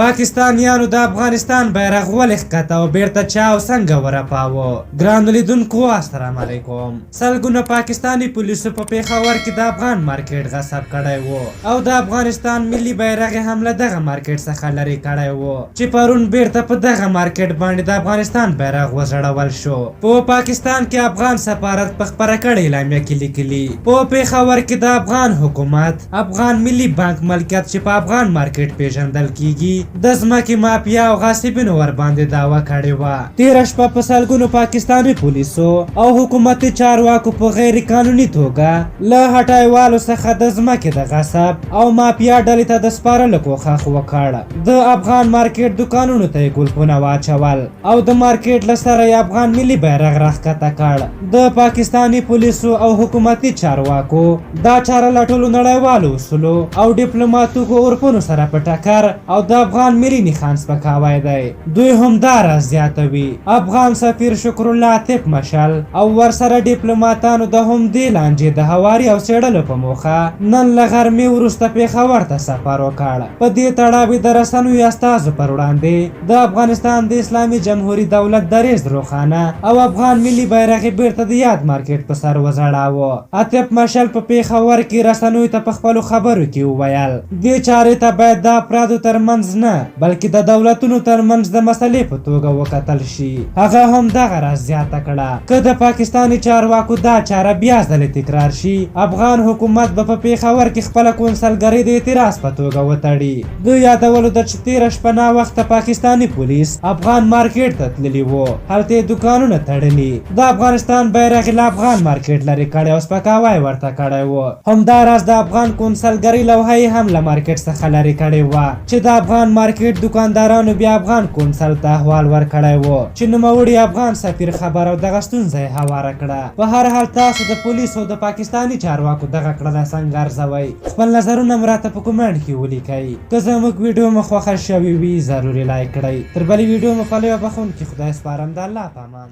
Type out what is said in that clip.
پاکستانیانو د افغانستان بیرغ ولې ښکته او بیرته چا او څنګه ورپاوه؟ ګرانو لیدونکو السلام علیکم. سلګونه پاکستاني پولیسو په پېښور کې د افغان مارکیټ غصب کړی وو او د افغانستان ملي بیرغ یې هم له دغه مارکیټ څخه لرې کړی وو چې پرون بیرته په دغه مارکیټ باندې د افغانستان بیرغ وځړول شو. په پاکستان کې افغان سفارت په خپره کړې اعلامیه کې لیکلي، په پېښور کې د افغان حکومت افغان ملي بانک ملکیت چې په افغان مارکیټ پیژندل کیږي د ځمکې مافیا او غاصبینو ورباندې دعوه کړې وه. تیره شپه په سلګونو پاکستاني پولیسو او حکومتي چارواکو په غیر قانوني توګه له هټایوالو څخه د ځمکې د غصب او مافیا ډلې ته د سپارلو کوښښ وکړ. د افغان مارکیټ دوکانونو ته یې ګلپونه واچول او د مارکیټ له سره یې افغان ملي بیرغ راښکته کړ. د پاکستاني پولیسو او حکومتي چارواکو دا چاره له ټولو نړیوالو اصولو او ډیپلوماتیکو عرفونو سره په ټکر او د افغان ملي نښان سپکاوی دی. دوی همداراز زیاتوي، افغان سفیر شکرالله عاطف مشعل او ورسره ډیپلوماتانو د همدې لانجې د هواري او څېړلو په موخه نن له غرمې وروسته پېښور ته سفر وکړ. په دې تړاو یې د رسنیو استازو پر وړاندې د افغانستان د اسلامي جمهوري دولت دریځ روښانه او افغان ملي بیرغ یې بیرته د یاد مارکیټ په سر وځړاوه. عاطف مشعل په پېښور کې رسنیو ته په خپلو خبرو کې وویل، دې چارې ته باید د افرادو تر منځ نه، بلکې د دولتونو تر منځ د مسلې په توګه وکتل شي. هغه هم دغه راز زیاته کړه، که د پاکستاني چارواکو دا چاره بیا ځلې تکرار شي، افغان حکومت به په پېښور کې خپله کونسلګرۍ د اعتراض په توګه وتړي. د یادولو ده چې تېره شپه ناوخته پاکستاني پولیس افغان مارکیټ ته تللي وو، هلته یې دوکانونه تړلي، د افغانستان بیرغ یې له افغان مارکیټ لرې کړی او سپکاوی ورته کړی و. همداراز د افغان کونسلګرۍ لوحه یې هم له مارکیټ څخه لرې کړې وه چې د افغان مارکیټ دوکاندارانو بیا افغان کونسل ته احوال ورکړی و چې نوموړي افغان سفیر خبر او دغه ستونزه یې هواره کړه. په هر حال تاسو د پولیسو او د پاکستاني چارواکو دغه کړنه څنګه ارزوئ؟ خپل نظرونه مو راته په کومنټ کې ولیکئ. که زموږ ویډیو مو خوښه شوې وي ضرور یې لایک کړئ. تر بلې ویډیو مو په لوی او بخښونکي خدای سپارم د الله په امان.